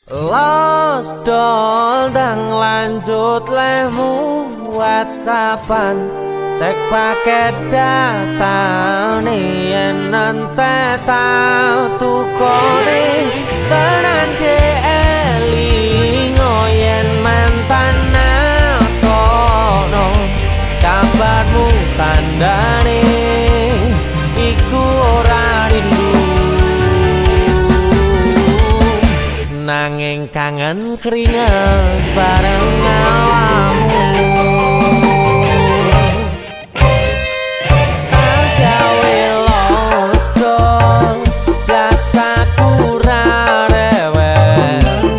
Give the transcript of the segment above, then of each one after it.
Los dol dang lanjut lehmu whatsappan, cek paket data yen entek tau tukone tenan elingo yen mantan nakono kabarmu tandane iku ora rindu nanging kangen keringet bareng awamu. Gawe los dol blas aku ra rewel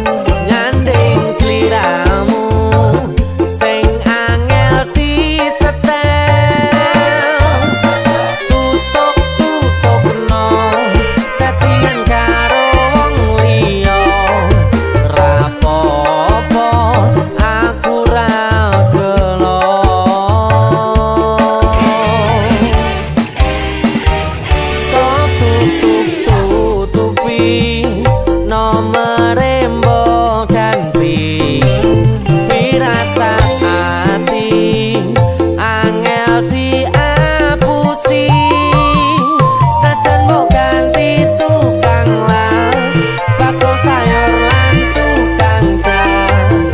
nyanding sliramu sing angel disetel tutuk-tutukno chattingan karo wong liya rapopo aku ra gelo. Tutup-tutupi nomere mbok ganti firasat ati angel diapusi senajan mbok ganti tukang las bakul sayur lan tukang gas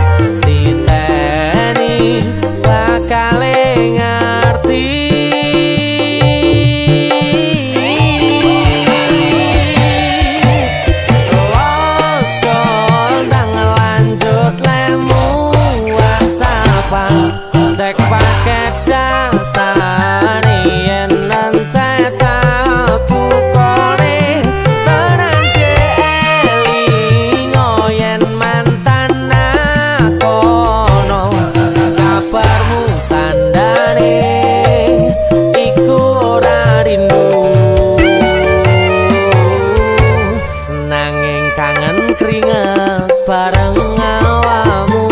titeni bakale ngerti. Los dol ndang lanjut lemu whatsappan cek paket data yen entek tau tukone tenan elingo yen mantan nakono kabarmu tandane iku ora rindu nanging kangen keringet bareng awamu.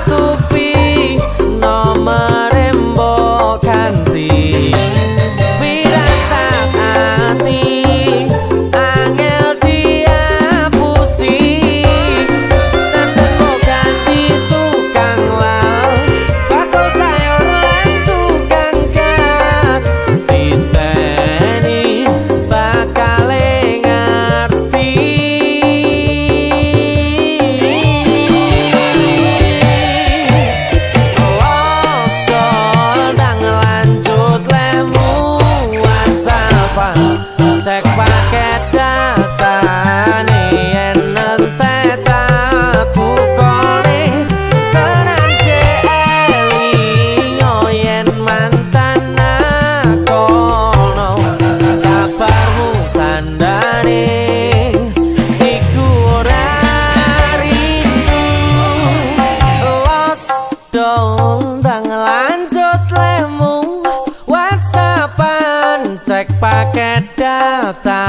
Tutup-tutupi nomere mbok ganti firasat ati angel diapusi senajan mbok ganti tukang las bakul sayur lan tukang gas titeni bakale ngerti. Los dol ndang lanjut lemu whatsappan cek paket data yen entek tau tukone tenan elingo yen mantan nakono kabarmu tandane iku ora rindu. Los dol ndang lanjut lemu whatsappan cek paket data.